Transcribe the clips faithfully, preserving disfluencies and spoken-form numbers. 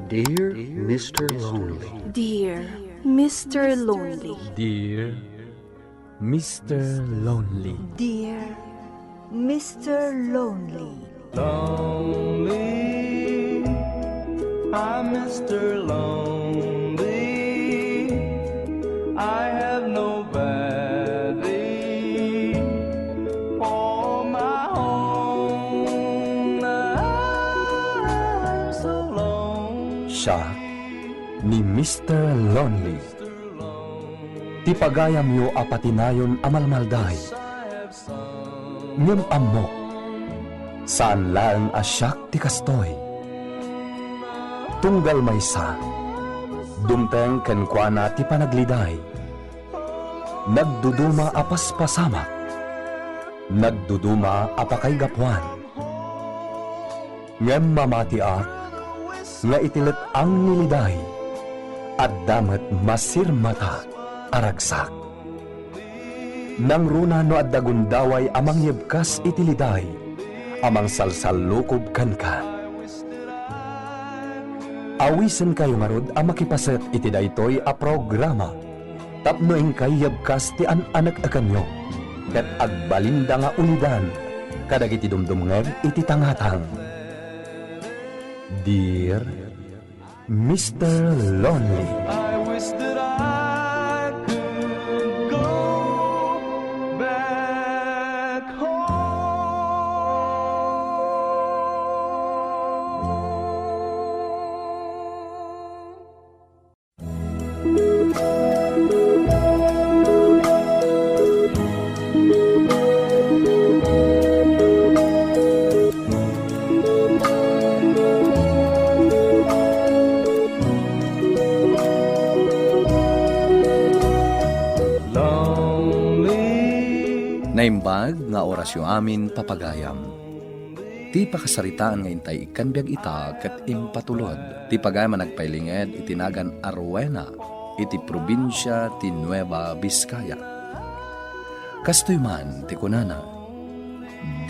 Dear Mister Lonely. Dear Mister Lonely. Dear Mister Lonely. Dear Mister Lonely. Lonely, I'm Mister Lonely. I have nobody for my own. I'm so lonely. Siak ni Mister Lonely. Ti pagayamyo a patinayon a malmalday. Ngem ammok, saan laeng a siak ti kastoy. Tunggal maysa, dumteng kenkuana ti panagliday. Nagduduma a paspasamak, nagduduma a pakaigapuan. Ngem mamatiak nga iti let-ang ni liday, adda met masirmata a ragsak. Nangruna no adda gundaway a mangyebkas iti liday a mangsalsallukob kenka. Awisenkayo ngarud a makipaset iti daytoy a programa tapno inkay yebkas ti an-aneknekanyo ket agbalinda nga ulidan kadagiti dumdumngeg iti tangatang. Dear Mister Lonely. I wish that I could go back home. Naimbag nga orasyo amin, papagayam. Ti pakasaritaan nga intay ikkan biag ita ket impatulod ti pagayam a nagpailinged iti nagan a Rowena iti probinsia ti Nueva Vizcaya. Kastoy man ti kunana,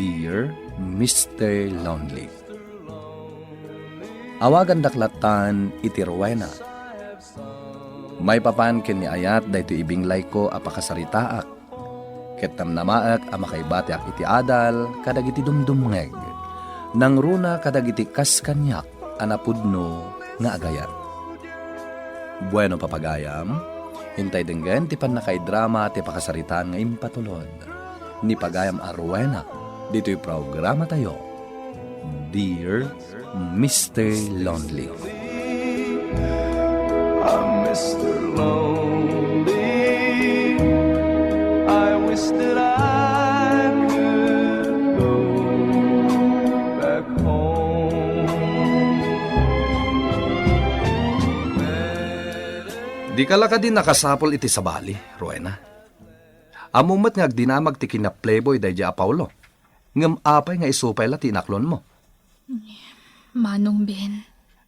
"Dear Mister Lonely." Awagandak lattan iti Rowena. Maipapan ken ni ayat daytoy ibinglayko a pakasaritaak. Ket namnamaek a makaibatiak iti adal kadagiti dumdumngeg, nangruna kadagiti kas kaniak a napudno nga agayat. Bueno, papagayam, intay denggen ti pannakaidrama ti pakasaritaan nga impatulod ni pagayam a Rowena ditoy programatayo, Dear Mister Lonely. I'm Mister Lonely. I wish that I could go back home. Dika la kadi nakasapul iti sabali, Rowena? Ammom met nga agdinamag ti kina-playboy daydiay a Paolo. Ngem apay nga isu pay la ti inaklonmo? Manong Ben.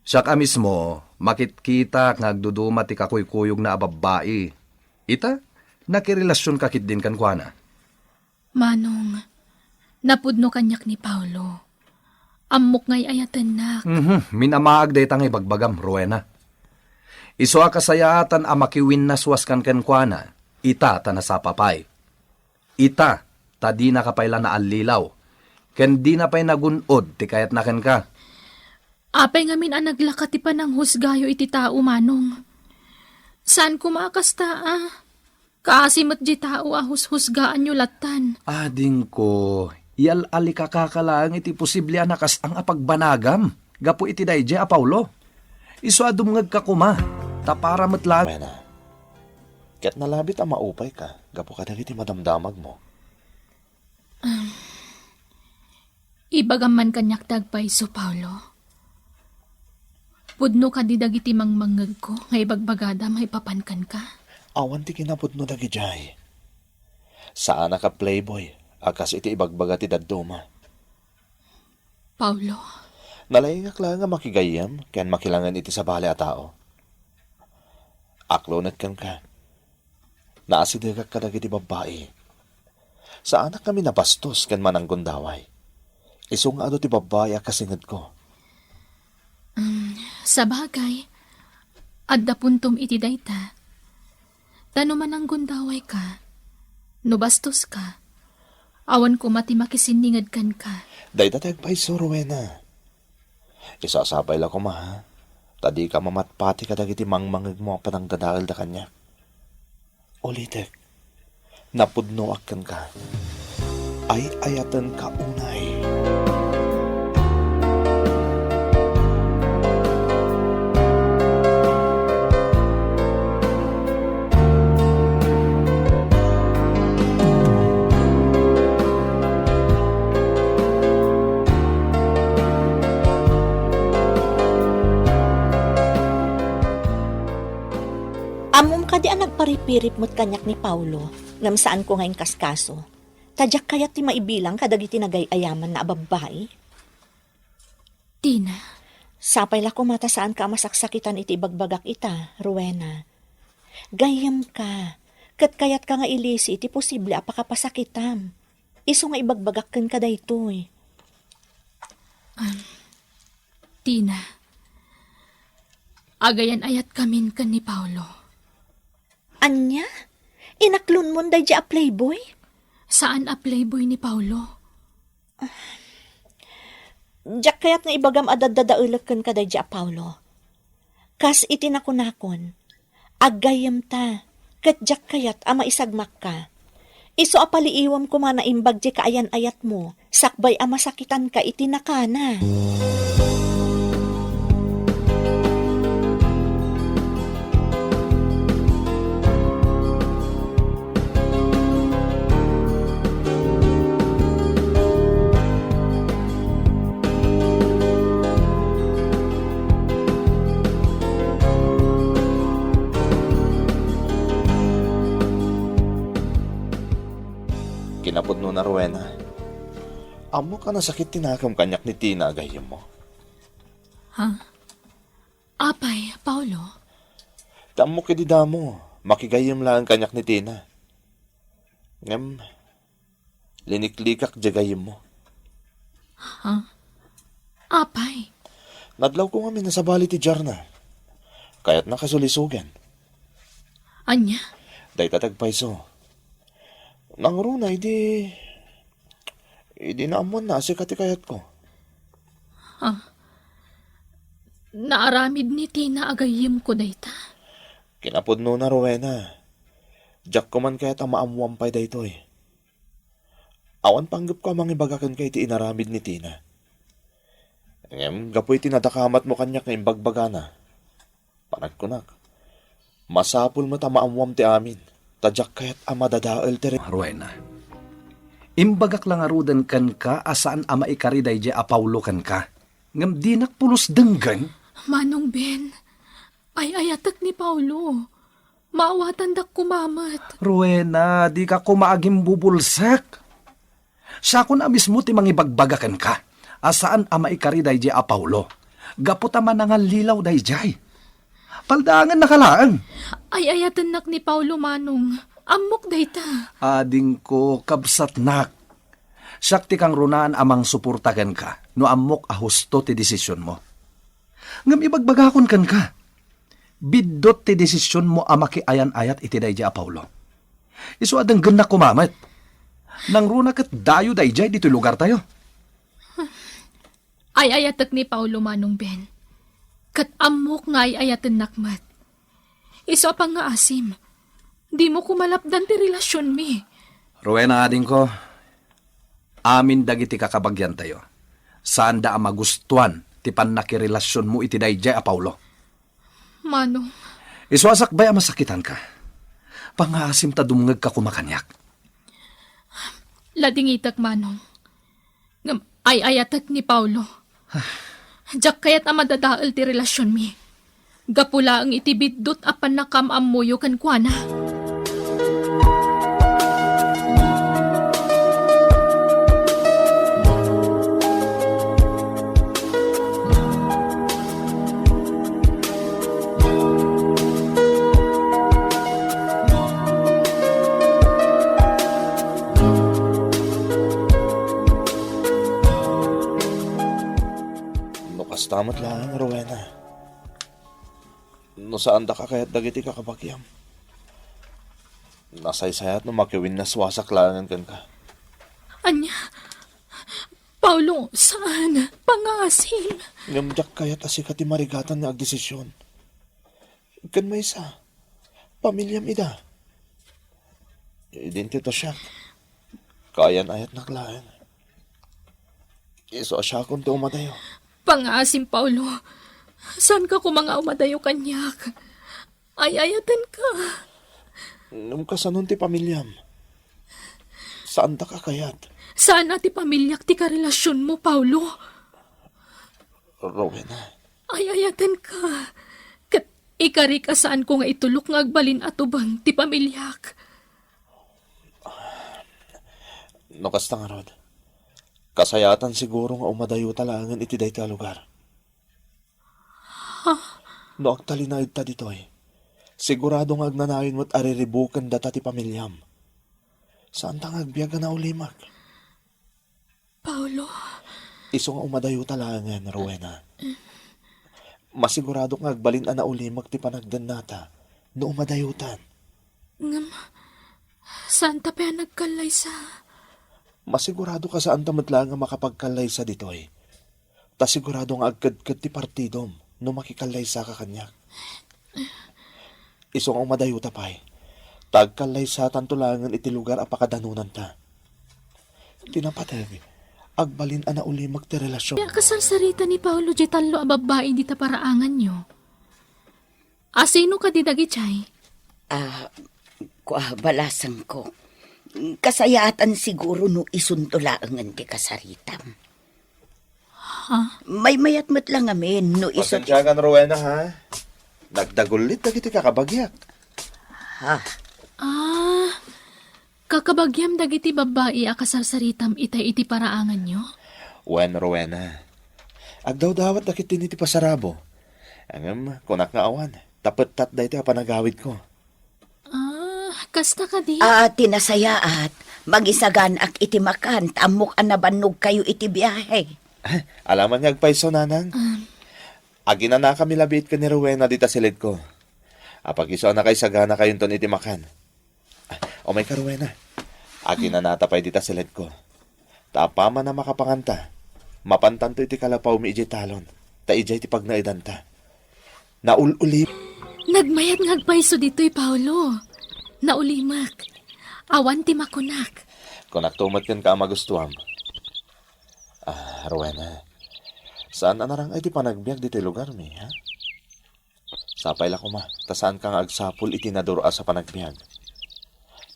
Siak a mismo, makitkitak nga agduduma ti kakuykuyogna a babbai. Ita, nakirelasionka ketdin kenkuana. Manong, napudno kaniak ni Paolo. Ammok nga ay-ayatennak. Mhm, minamaag dayta nga ibagbagam, Rowena. Isu a kasayaatan a makiwinnaswaskan kenkuana, ita ta nasapa pay. Ita, ta dinaka pay la naallilaw, ken dina pay nagun-od ti kayatna kenka. Apay ngamin a naglaka ti pananghusgayo iti tao, Manong? Saan koma a kasta a? Kaasi met di tao a hushusgaanyo lattan. Adingko, ial-alikakaka laeng iti posible a nakasang a pagbanagam gapu iti daydiay a Paolo. Isu a dumngegka koma, ta para met laeng. Rowena, ket nalabit a maupayka gapu kadagiti madamdamagmo. Um, ibagam man kaniak ti agpayso, Paolo. Pudno kadi dagiti mangmangngegko nga ibagbagada maipapan kenka? Awan ti kinapudno dagidiay. Saanak a playboy a kas iti ibagbaga ti dadduma. Paolo. Nalaingak laeng a makigayyem ken makilangen iti sabali a tao. Aklonek kenka. Naasidegak kadagiti babbai. Saanak ngamin a bastos ken mananggundaway. Isu nga adu ti babbai a kasingedko. Mm, sabagay, adda puntom iti dayta. Ta no mananggundawayka, no bastoska, awan koma ti makisinninged kenka. Dayta ti agpayso, Rowena. Isasapay la koma, ha? Ta dika mamatpati kadagiti mangmangegmo a panangdadaelda kaniak. Ulitek, napudnoak kenka. Ay-ayatenka unay. Ammom kadi a nagparipirip met kaniak ni Paolo, ngem saanko nga inkaskaso? Ta diak kayat ti maibilang kadagiti nagay-ayamanna a babbai. Tina. Sapay la koma ta saanka a masaksakitan iti ibagbagak ita, Rowena. Gayyemka, ket kayatka nga ilisi iti posible a pakapasakitam. Isu nga ibagbagak kenka daytoy. Am, Tina, agayan-ayatkamin ken ni Paolo. Ania? Inaklonmon daydiay a playboy? Saan a playboy ni Paolo. Diak kayat nga ibagam a daddadaelek kenka daydiay a Paolo. Kas iti nakunakon, aggayyemta, ket diak kayat a maisagmakka. Isu a paliiwem koma naimbag ti kaayan-ayatmo, sakbay a masakitanka iti nakana. Kinapudnona, Rowena, ammok a nasakit ti nakem kaniak ni Tina a gayyemmo. Ha? Apay, Paolo? Ta ammok idi damo, makigayyem laeng kaniak ni Tina. Ngem, liniklikak diay gayyemmo. Ha? Apay? Nadlawko ngamin a sabali ti diarna. Kayatna kasulisogen. Ania? Dayta ti agpayso. Nangruna idi, idi naammoanna a sika ti kayatko. Ha? Naaramid ni Tina a gayyemko dayta? Kinapudnona, Rowena. Diak koman kayat a maammoam pay daytoy. Awan panggepko a mangibaga kenka iti inaramid ni Tina. Ngem gapu iti nadakamatmo kaniak nga imbagbagana, panagkunak, masapul met a maammoam ti amin, ta diak kayat a madadael ti re- Rowena, imbagak la ngaruden kenka a saan a maikari daydiay a Paolo kenka, ngem dinak pulos denggen. Manong Ben, ay-ayatek ni Paolo. Maawatandak koma met. Rowena, dika koma agimbubulsek. Siakon a mismo ti mangibagbaga kenka a saan a maikari daydiay a Paolo, gapu ta manangallilaw daydiay. Paldangennaka laeng. Ay-ayatennak ni Paolo, Manong. Ammok dayta. Adingko, kabsatnak. Siak ti kangrunaan a mangsuporta kenka no ammok a husto ti desisionmo. Ngem ibagbagakon kenka, biddut ti desisionmo a makiayan-ayat iti daydiay a Paolo. Isu a denggennak koma met. Nangruna ket dayo daydiay ditoy lugartayo. Ay-ayatek ni Paolo, Manong Ben. Ket ammok nga ay-ayatennak met. Isu a pangngaasim, dimo koma lapdan ti relasionmi. Rowena, adingko, amin dagiti kakabagiantayo, saanda a magustuan ti pannakirelasionmo iti daydiay a Paolo. Manong. Isu a sakbay a masakitanka, pangngaasim ta dumngegka koma kaniak. Ladingitek, Manong. Ngem ay-ayatek ni Paolo. Diak kayat a madadael ti relasionmi. Gapu laeng iti biddut a pannakaam-ammoyo kenkuana. No Kasta met laeng, Rowena. No saandaka kayat dagiti kakabagiam, nasaysayat no makiwinnaswasak laengen kenka. Ania? Paulo, saan. Pangngaasim. Ngem diak kayat a sika ti marigatan nga agdesisyon. Ken maysa, pamiliam ida. Idin ti ta siak. Kaayan-ayatnak laeng. Isu a siakon ti umadayo. Pangngaasim, Paulo. Saanka koma nga umadayo kaniak. Ay-ayatenka. Ngem kasanon ti pamiliam? Saandaka kayat? Saan a ti pamiliak ti karelasionmo, Paulo. Rowena. Ay-ayatenka. Ket ikarik a saanko nga itulok nga agbalin a tubeng ti pamiliak. No kasta ngarud, kasayaatan siguro nga umadayota laengen iti dayta a lugar. Ha? No agtalinaedta ditoy, sigurado nga agnanayon met a riribuken data ti pamiliam. Saanta nga agbiag a naulimek. Paulo. Isu nga umadayota laengen, Rowena. Masigurado nga agbalin a naulimek ti panagdennata no umadayotan. Ngem, saanta pay a nagkallaysa? Masigurado ka saanta met laeng nga makapagkallaysa ditoy. Ta sigurado nga agkedked ti partidom no makikallaysa ka kaniak. Isu nga umadayota pay, ta agkallaysatanto laengen iti lugar a pakadanonanta. Ti napateg, agbalin a naulimek ti relasion. Ti akasarsarita ni Paulo diay tallo a babbai dita paraanganyo. Asino kadi dagidiay? Ah, kua, balasangko. Kasayaatan siguro no isunto laengen ti kasaritam. Ha? Maymayat met la ngamin no isu ti Pasensiakan, Rowena, ha? Nagdagullit dagiti kakabagiak. Ha? Ah, kakabagiam dagiti babbai a kasarsaritam itay iti paraanganyo? Wen, Rowena. Agdawdawat dagiti iti pasarabo. Ngem, kunak nga awan, ta pettat daytoy a panagawidko. Ah, kasta kadi? Ah, ti nasayaat, mangisaganaak iti makan, ta ammok a nabannogkayo iti biahe. Ah, alaman nga agpayso, Nanang. Um. Aginanakami labiit ken ni Rowena dita silidko. Apag-isu a nakaisaganakayonton iti makan. Ah, umayka, Rowena. Aginanata pay dita silidko. Ta apaman a makapanganta, mapantanto iti kalapawmi idiay talon, ta idiay ti pagnaedanta. Naul-uli. Nagmayat nga agpayso ditoy, Paolo. Naulimek. Awan ti makunak. Kunakto met kenka a magustuam. Ah, Rowena, saan a narang-ay ti panagbiag ditoy lugarmi, ha? Sapay la koma, ta saanka nga agsapul iti nadur-as a panagbiag.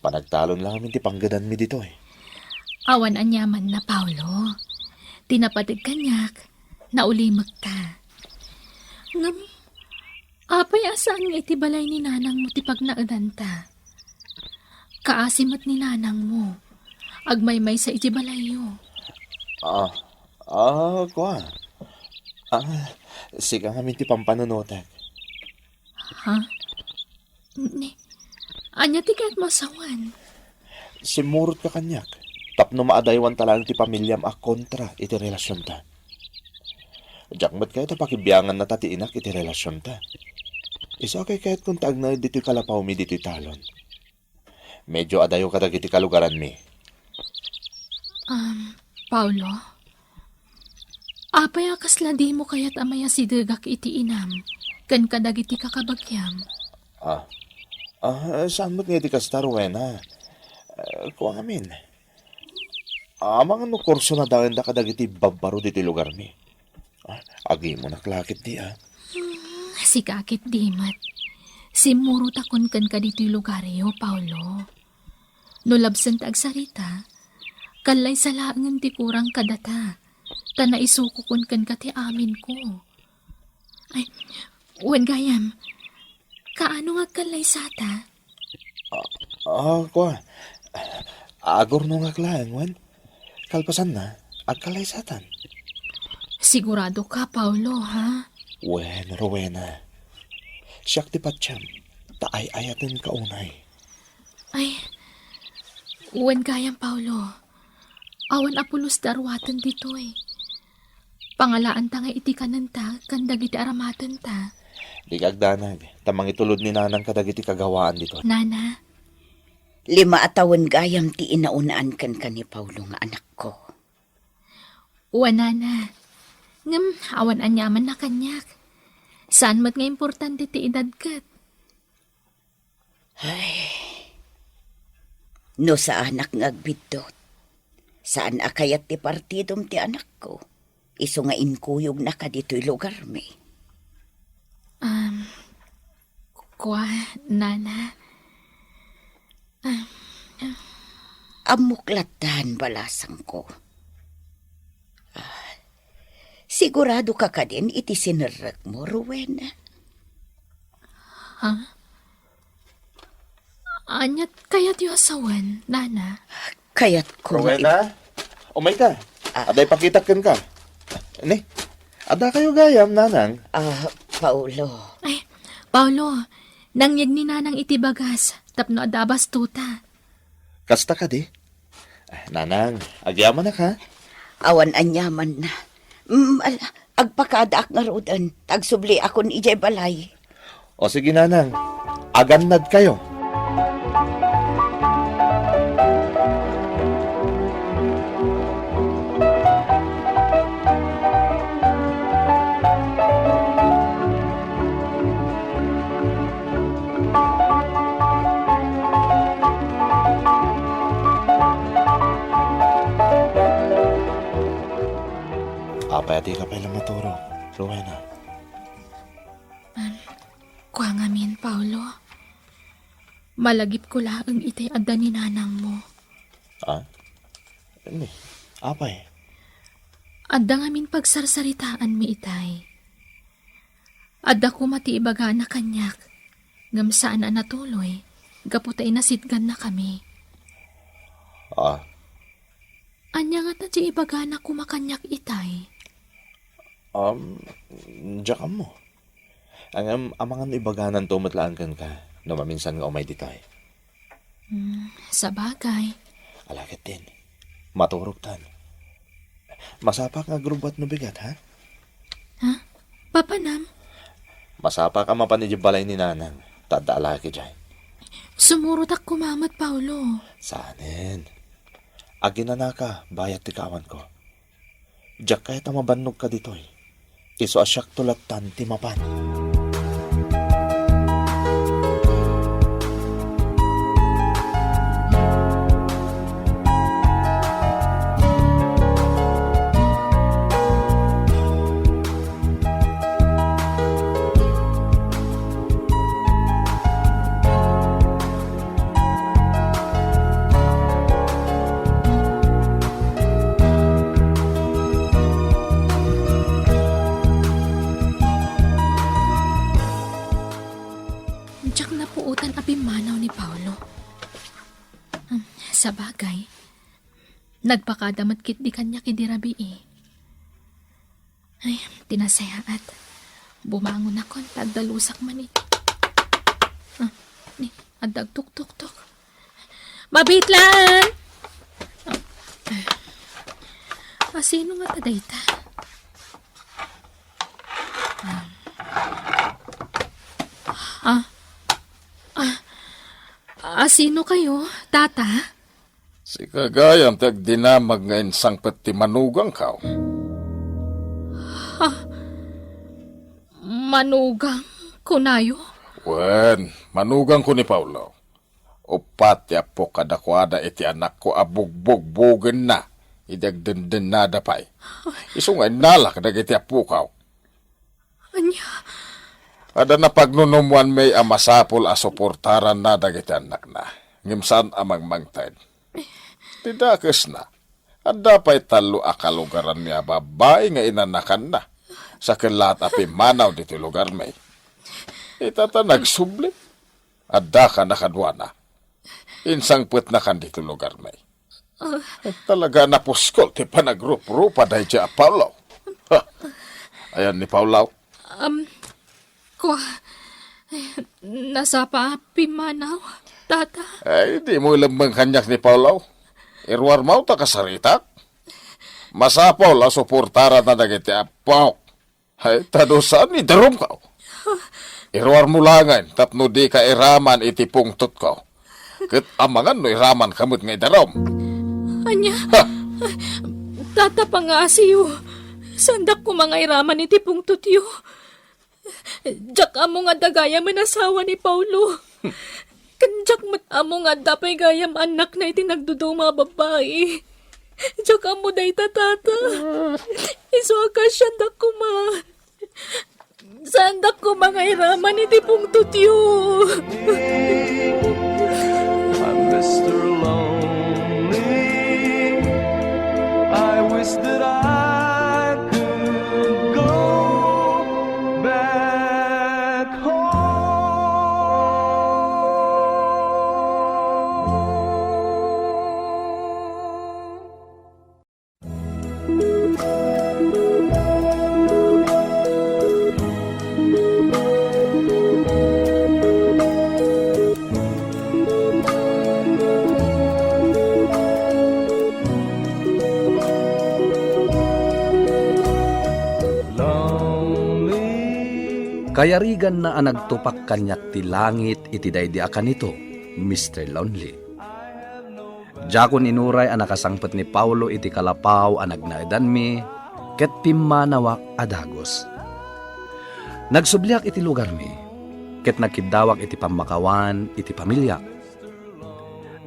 Panagtalon la ngamin ti panggedanmi ditoy. Awan aniamanna, Paolo. Ti napateg kaniak, naulimekta. Ngem, apay a saan nga iti balay ni nanangmo ti pagnaedanta? Kaasi met ni nanangmo. Agmaymaysa iti balayyo. Ah, ah, kua. Ah, sika ngamin ti pampanunotek. Ha? Ni, ania ti kayatmo a sawen? Simmurotka kaniak, tapno maadaywanta laeng ti pamiliam a kontra iti relasionta. Diak met kayat a pakibiangannata ti inak iti relasionta. Isu a kaykayatkon ta agnaed ditoy kalapawmi ditoy talon. Medyo adayo kadagiti kalugaranmi. Um, Paolo, apay a kasla dimo kayat a mayasidegak iti inam ken kadagiti kakabagiam? Ah, ah, saan met nga iti kasta, Rowena? Ah, kua ngamin. Amangan no kurso na daenda kadagiti babbaro ditoy lugarmi. Ah, agimunak la ketdi, ah. Hmm, sika ketdi met. Simmurotakon kenka ditoy lugaryo, Paolo. No labsenta agsarita, kallaysa laengen ti kurang kadata, ta naisukokon kenka ti aminko. Ay, wen gayam, kaano nga agkallaysata? Ah, ah, kua. Agurnongak laeng, wen. Kalpasanna, agkallaysatan. Sigurado ka, Paolo, ha? Wen, Rowena. Siak ti patiem, ta ay-ayatenka unay. Ay, wen gayam, Paolo. Awan a pulos ti aruaten ditoy. Pangalaanta nga iti kanenta ken dagiti aramatenta. Dika agdanag, ta mangitulod ni Nanang kadagiti kagawaan ditoy. Nana. Lima a tawen gayam ti inaunaan kenka ni Paulo nga anakko. Wen, Nana. Ngem awan aniamanna kaniak. Saan met nga importante ti edad ket. Ay. No saanak nga agbiddut, saan a kayat ti partidom ti anakko, isu nga inkuyogna kaditoy lugarmi. Um, kua, Nana. Um, Ammok lattan, balasangko. Ah, sigurado ka kadin iti sinerrekmo, Rowena? Ha? Aniat kayatyo a sawen, Nana? Kayatko nga Rowena, ib- umayka. Ah. Adda ipakitak kenka. Ni, adda kayo gayam, Nanang? Ah, Paulo. Ay, Paulo, nangyeg ni Nanang iti bagas tapno adda a bastuta. Kasta kadi? Ah, Nanang, agyamanak, ha? Awan aniamanna. Mm, ala, agpakadaak ngaruden, ta agsubliakon idiay balay. O sige, Nanang, agannad kayo. Apay a dika pay la maturog, Rowena? Um, kua ngamin, Paulo. Malagipko laeng itay adda ni nanangmo. Ah? Ni, apay? Adda ngamin pagsarsaritaanmi itay. Adda koma ti ibagana kaniak, ngem saan a natuloy, gapu ta inasitgannakami. Ah. Ania ngata ti ibagana koma kaniak itay? Um, diak ammo. Ngem amangan no ibagananto met laeng kenka no maminsan nga umay ditoy. Hmm, sabagay. Ala ketdin, maturogtan. Masapak nga agrubbuat no bigat, ha? Ha? Papanam? Masapak a mapan idiay balay ni Nanang, ta adda a laki diay. Sumurotak koma met, Paulo. Saanen. Aginanaka bayat ti kaawanko. Diak kayat a mabannogka ditoy. Isu a siakto lattan ti mapan. Diak napuotan a pimmanaw ni Paolo. Hmm, sabagay, nagpakada met ketdi kaniak idi rabii. Ay, ti nasayaat. Bumangonakon ta agdalusak man iti. Ah, ni, adda agtuktoktok. Mabitlan! Ah, asino ngata dayta? Ah, ah, asino kayo, tata? Sika gayam ti agdinamag nga insangpet ti manugangko. Ha? Manugang, kunayo? Wen, manugangko ni Paolo. Uppat ti appok kadakuada iti anakko a bugbugbugenna idi agdendennada pay. Isu nga innalak dagiti appoko. Ania? Adda napagnunumoanmi a masapul a suportaranna dagiti annakna, ngem saan a mangmangted. Ti dakesna, adda pay tallo a kalugaranmi a babbai nga inanakanna, sa ket laat a pimmanaw ditoy lugarmi. Ita ta nagsubli, adda kana kaduana. Insangpetnakan ditoy lugarmi. Ah. Talaga a napuskol ti panagruprupa daydiay a Paolo. Ha! Ayan ni Paolo. Um, kua, nasapa a pimmanaw, tata? Ay, dimo ilemmeng kaniak ni Paolo. Iruarmo ta kasaritak. Masapul a suportaranna dagiti appok. Hay, ta no saan, idarumko. Iruarmo laengen tapno dika iraman iti pungtotko. Ket amangan no iramanka met nga idarum. Ania? Ha? Tata, pangaasiyo. Saandak koma nga iraman iti pungtotyo. Diak ammo nga adda gayamen asawa ni Paolo. Ken diak met ammo nga adda pay gayam annakna iti nagduduma a babbai. Diak ammo dayta, Tata. Isu a kasiandak koma. Saandak koma nga iraman iti pungtotyo. I'm Mister Lonely. I wish that I could go back home. Kayariganna a nagtupak kaniak ti langit iti daydi a kanito, Mister Lonely. Diakon inuray a nakasangpet ni Paolo iti kalapaw a nagnaedanmi ket pimmanawak a dagus. Nagsubliak iti lugarmi ket nagkiddawak iti pammakawan iti pamiliak.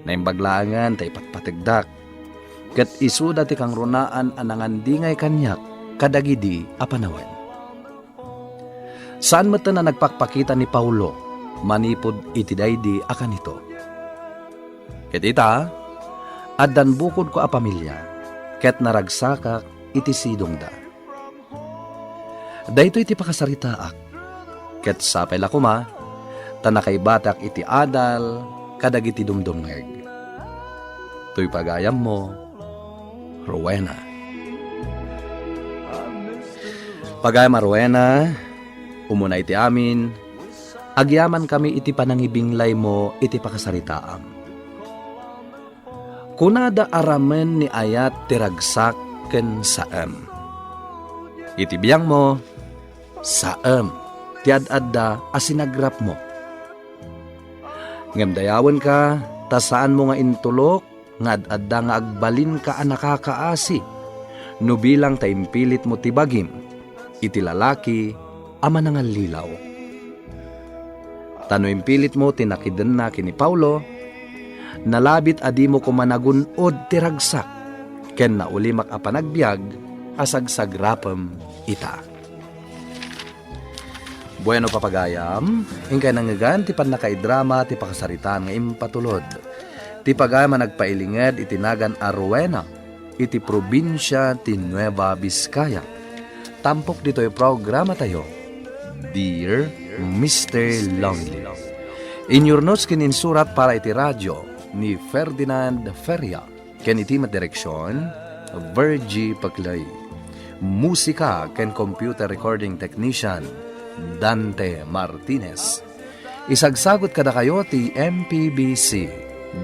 Naimbag laengen ta ipatpategdak, ket isuda ti kangrunaan a nangandingay kaniak kadagidi a panawen. Saan metten a nagpakpakita ni Paolo manipud iti daydi a kanito. Ket ita, addan bukodko a pamilia, ket naragsakak iti sidongda. Daytoy ti pakasaritaak, ket sapay la koma, ta nakaibatak iti adal kadagiti dumdumngeg. Toy pagayammo, Rowena. Pagayam a Rowena, umuna iti amin, agyamankami iti panangibinglaymo iti pakasaritaam. Kunada a ramen ni ayat ti ragsak ken saem. Iti biangmo, saem ti ad-adda a sinagrapmo. Ngem dayawenka ta saanmo nga intulok nga ad-adda nga agbalinka a nakakaasi no bilang ta impilitmo ti bagim iti lalaki a manangallilaw. Ta no impilitmo ti nakidenna ken ni Paolo, nalabit a dimo koma nagun-od ti ragsak ken naulimak a panagbiag a sagsagrapem ita. Bueno, papagayam, inkay nangngegan ti pannakaidrama ti pakasaritaan nga impatulod. Ti pagayam a nagpailinged iti nagan a Rowena iti probinsia ti Nueva Vizcaya. Tampok ditoy programatayo, Dear Mister Lonely. Inyurnos ken insurat para iti radio ni Ferdinand Feria. Ken iti met direksion, Virgie Paclay. Musika ken computer recording technician, Dante Martinez. Isagsagut kadakayo ti M P B C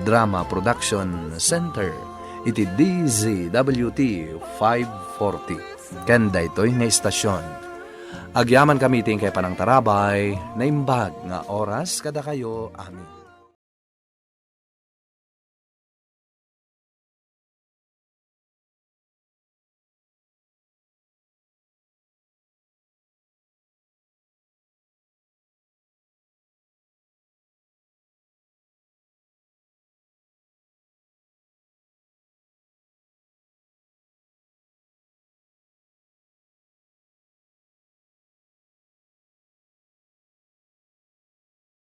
Drama Production Center iti D Z W T five forty. Ken daytoy nga istasion, agyamankami iti inkay panangtarabay, naimbag nga oras kadakayo amin.